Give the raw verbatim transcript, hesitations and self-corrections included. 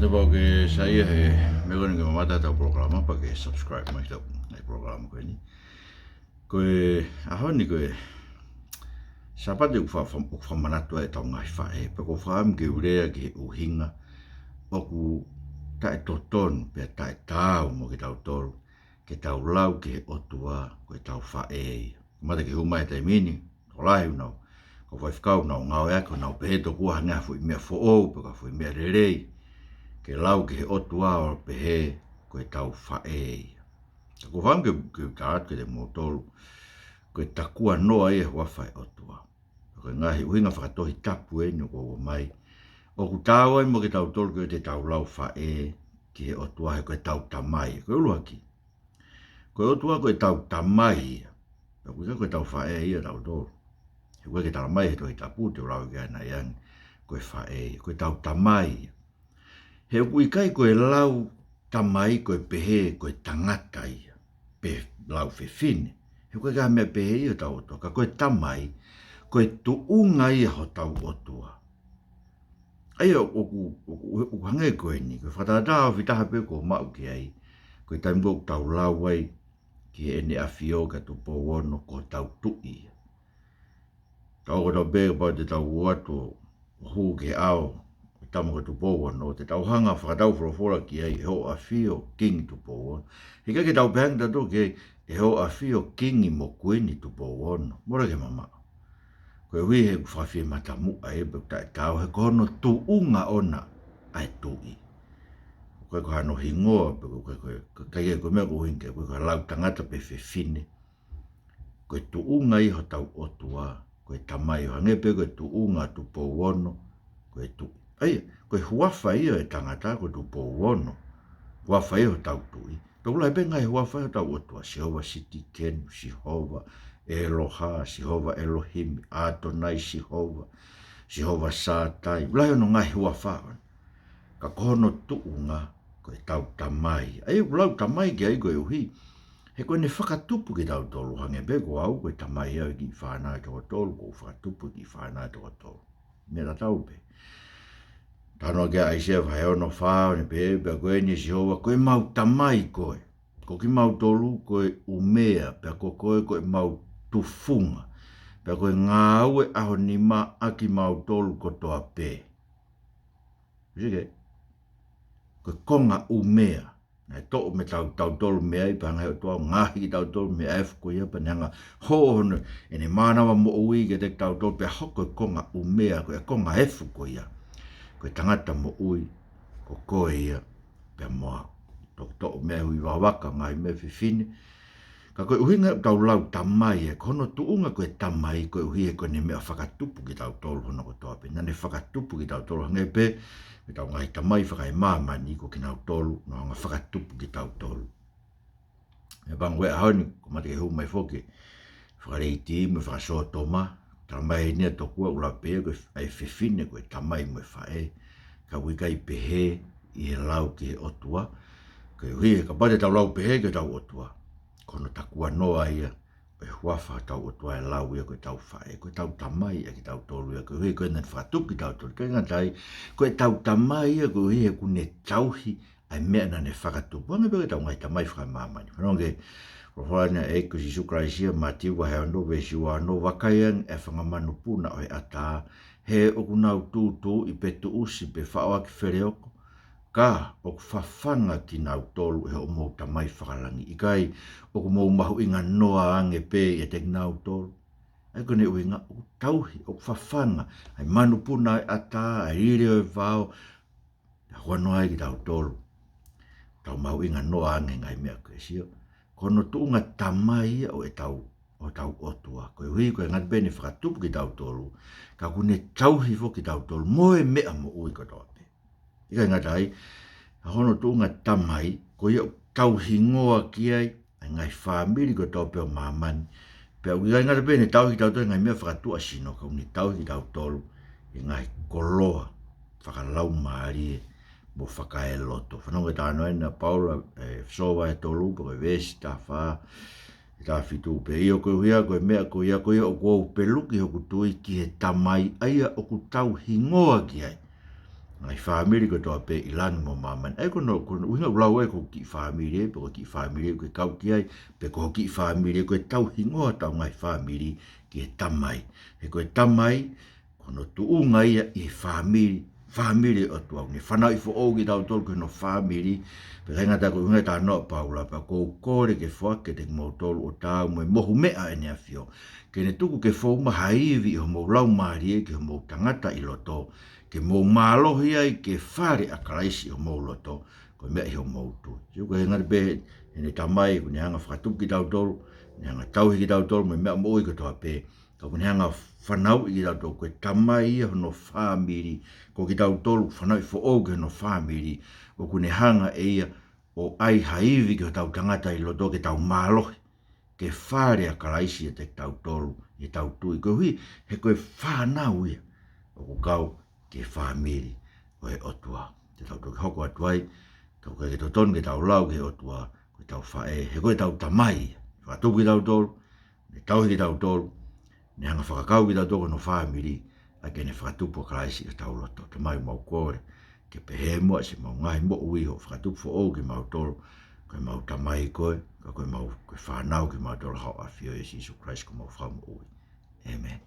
Te pau ke saiʻia he meʻa ko eni ke mamata ʻetau polokalama, pea ke subscribe mai ki heʻetau, ʻetau polokalama ko eni. Ko e ʻaho ni ko e Sāpate ʻoku fa-, fa-, ʻoku fakamanatu ai ʻetau ngaahi faʻē. Pea ʻoku ou fakaʻamu ke u lea ki he ʻuhinga ʻoku taʻetotonu pea taʻetaau mo kitautolu ke tau lau ki he ʻOtua ko ʻetau faʻē ia. Kamata ke hū mai he taimi ni, tokolahi ʻoku nau, ko e faifekau ʻoku nau ngāueʻaki, ʻoku nau pehē tokua hangē ha foʻi meʻa foʻou, pe ko ha foʻi meʻa lelei ke lau ki he ʻOtua ʻo pehē ko ʻetau faʻē ia. Ka ʻoku ou fakaʻamu ke, ke u tala atu kiate kimoutolu, ko e takuanoa ia e huafa ʻo e ʻOtua. Ko e ngaahi ʻuhinga fakatohitapu eni ʻoku ʻomai, ʻoku taau ai mo kitautolu ke ʻoua te tau lau faʻē ki he ʻOtua he ko ʻetau tamai. Ko e ʻuluaki, ko e ʻOtua ko ʻetau tamai ia. Pea ʻoku ʻikai ko ʻetau faʻē ia ʻatautolu. He ʻoku ʻikai ke tala mai he Tohi Tapu, te u lau ki ai ʻanai ange, ko e faʻē ia, ko ʻetau tamai ia. He ʻoku ʻikai ko e lau tamai ko e pehē ko e tangata ia, pe lau fefine. He ʻoku ʻikai ha meʻa pehē ia ʻi hotau ʻOtua, ka ko e tamai, ko e tuʻunga ia hotau ʻOtua. ʻA ia ʻoku, ʻoku, ʻoku hangē ko eni, ko e fakatātā ofi taha pē ʻoku ou maʻu ki ai, ko e taimi ko ē ʻoku tau lau ai ki Heʻene ʻAfio kia Tupou Ono ko hotau Tuʻi ia. Tau ō kotoa pē, kapau te tau ō atu ʻo hū ki he ʻao ʻo e tama ko Tupou Ono, te tau hanga ʻo fakatau folofola ki ai, ʻe hoʻo ʻafio Kingi Tupou Ono. He ʻikai ke tau pehē ange kitautolu ki ai, ʻe hoʻo ʻafio Kingi mo Kuini Tupou Ono. Mole ke mamaʻo. Koeʻuhi he ʻoku fakafiematamuʻa ia pea ʻoku taʻetaau he ko hono tuʻunga ʻona ʻa e tuʻi. ʻOku ʻikai ko hano hingoa, pe ko e, ko e, ko e, ko e, ko e meʻa ʻoku ʻuhinga ki ai, ʻoku ʻikai ko ha lau tangata pe fefine. Ko e tuʻunga ia hotau ʻOtua ko e tamai, ʻo hangē pē ko e tuʻunga ʻo Tupou Ono ko e tuʻi. ʻA ia, ko e huafa ia ʻo e tangata ko Tupou Ono, huafa ia hotau tuʻi. Pea ʻoku lahi pē ngaahi huafa ia hotau ʻOtua, Sihova Sitikenu, Sihova ʻEloha, Sihova ʻElohimi, ʻAtonai Sihova, Sihova Sātai, ʻoku lahi hono ngaahi huafa ʻona. Ka ko hono tuʻunga ko ʻetau tamai. ʻA ia ʻoku lau tamai ki ai koeʻuhi he ko ʻene fakatupu kitautolu, hangē pē ko au, ko e tamai au ʻo e kiʻi fānau ʻe toko tolu, kuo u fakatupu ʻe he kiʻi fānau ʻe toko tolu. Meʻa tatau pē. Talanoa ki ai ʻa ʻAisea vahe ono fā, ʻo ne pehē, pea ko eni ʻe Sihova, ko ʻemau tamai koe. Ko kimautolu ko e ʻumea, pea ko koe ko ʻemau tufunga. Pea ko e ngāue ʻa ho nima ʻa kimautolu kotoa pē. Sike. Ko e konga ʻumea. Naʻe toʻo mei tau, tautolu mei ai, pea hanga ʻe he ʻOtua ʻo ngaohi kitautolu mei he efu ko ia, pea ne hanga ʻo hoko hono, ʻene mānava moʻui kiate kitautolu, pea hoko e konga ʻumea, ko e konga efu ko ia. Ko e tangata moʻui, ko koe ia, pea mo au. Toki toʻo mei ai e hui vakavaka, ngaahi meʻa fefine, ka ko e ʻuhinga ʻoku tau lau tamai, ʻa ia ko hono tuʻunga ko e tamai, koeʻuhi he ko ʻene meʻa fakatupu kitautolu hono kotoa pē. Naʻá ne fakatupu kitautolu hangē pē ko ʻetau ngaahi tamai fakaemāmani, ko kinautolu naʻe hanga ʻo fakatupu kitautolu. Meʻa pango ko e ʻaho ni, ʻoku ou kamata ke hū mai foki e fakalēti mo e fakasōtoma, tala mai ʻe he ʻEiki tokua ʻoku lau pē ia ko e, ʻa e fefine ko e tamai mo e faʻē, ka ʻoku ʻikai pehē ʻi he lau ki he ʻOtua, koeʻuhi he kapau te tau lau pehē ki hotau ʻOtua, ko hono takuanoa ia ʻo e huafa hotau ʻOtua ʻa e lau ia ko ʻetau faʻē, ko ʻetau tamai ʻa kitautolu ia, koeʻuhi ko ʻene fakatupu kitautolu, ʻikai ngata ai, ko ʻetau tamai ia koeʻuhi he ʻoku ne tauhi ʻa e meʻa naʻá ne fakatupu. Hangē pē ko ʻetau ngaahi tamai fakaemāmani. Fanongo ki he folofola ʻa e ʻEiki ko Sīsū Kalaisi ʻia Mātiu vahe ono veesi ua ono, vakai ange ʻa e fanga manupuna ʻo e ʻatā, he ʻoku nau tūtuuʻi pe tuʻusi pe faʻo ʻaki feleoko, ka ʻoku fafanga kinautolu ʻe hoʻomou Tamai fakalangi. ʻIkai ʻoku mou mahuʻinga noa ange pē ʻiate kinautolu? ʻA ia ko ʻene ʻuhinga ʻoku tauhi, ʻoku fafanga ʻa e manupuna ʻo e ʻatā, ʻa e lile ʻo e vao, pea huanoa ai kitautolu. Tau mahuʻinga noa ange he ngaahi meʻa ko ē, sio. Ko hono tuʻunga tamai ia ʻo ʻetau, ʻo hotau ʻOtua. Koeʻuhi ko e ngata pē ʻene fakatupu kitautolu, ka ʻoku ne tauhi foki kitautolu mo e meʻa moʻui kotoa pē. ʻIkai ngata ai, ko hono tuʻunga tamai, ko ia ʻoku tau hingoa ki ai ʻa e ngaahi fāmili kotoa pē ʻo māmani. Pea ʻoku ʻikai ngata pē ʻene tauhi kitautolu he ngaahi meʻa fakatuʻasino, ka ʻoku ne tauhi kitautolu he ngaahi koloa fakalaumālie mo fakaeloto. Fanongo ki he talanoa ʻa Paula, ē, Efesō vahe tolu, pea ko e veesi taha fā, ʻe taha fitu pē. ʻIo, koeʻuhi ko e meʻa ko ia, ko ia ʻoku ou peluki hoku tui ki he Tamai, ʻa ia ʻoku tau hingoa ki ai ngaahi fāmili kotoa pē ʻi langi mo māmani. ʻA ia ko hono, ko hono ʻuhinga ʻoku lau ai ko e kiʻi fāmili ē, pe ko e kiʻi fāmili ē ʻoku ke kau ki ai, pe ko e kiʻi fāmili ē, ko e tauhingoa ʻetau ngaahi fāmili ki he tamai. He ko e tamai, ko hono tuʻunga ia ʻi he fāmili, fāmili ʻo e ʻOtua. Ne fanauʻi foʻou kitautolu ki hono fāmili, pea ʻikai ngata ai ko e ʻuhinga e talanoa ʻa Paula, pea ʻoku ou kole ke foaki kiate kimoutolu ʻo taau mo e mohu meʻa ʻa ʻEne ʻAfio, ke ne tuku ke fou mai ha ivi ʻi homou laumālie ki homou tangata ʻi loto, ke mou mālohi ai ki he fale ʻa Kalaisi ʻi homou loto, ko e meʻa ʻi hoʻomou tui. Sio, ko e ʻuhinga pē ʻene tamai, ʻoku ne hanga ʻo fakatupu kitautolu, ne hanga ʻo tauhi kitautolu mei he meʻa moʻui kotoa pē, ka ʻoku ne hanga ʻo fanauʻi kitautolu, ko e tamai ia hono fāmili, ko kitautolu fanauʻi foʻou ki hono fāmili, ʻoku ne hanga ʻe ia ʻo ʻai ha ivi ki hotau tangata ʻi loto ke tau mālohi ki he fale ʻa Kalaisi ʻiate kitautolu, ʻi heʻetau tui. Koeʻuhi, he ko e fānau ia ʻoku kau ki he fāmili ʻo e ʻOtua. Te tau toki hoko atu ai, ka ʻoku ʻikai ke totonu ke tau lau ki he ʻOtua ko ʻetau faʻē, he ko ʻetau tamai ia. Fakatupu kitautolu, ne tauhi kitautolu, ne hanga ʻo fakakau kitautolu ki hono fāmili, ʻa ia ke ne fakatupu ʻa Kalaisi ʻi hotau loto. Tamai, mau kole ke pehē muʻa siʻemau ngaahi moʻui, hoʻo fakatupu foʻou kimautolu ko ʻemau tamai koe, ka ko ʻemau, ko e fānau kimautolu ʻa Hoʻo ʻAfio ʻia Sīsū Kalaisi ko homau Fakamoʻui. ʻĒmeni.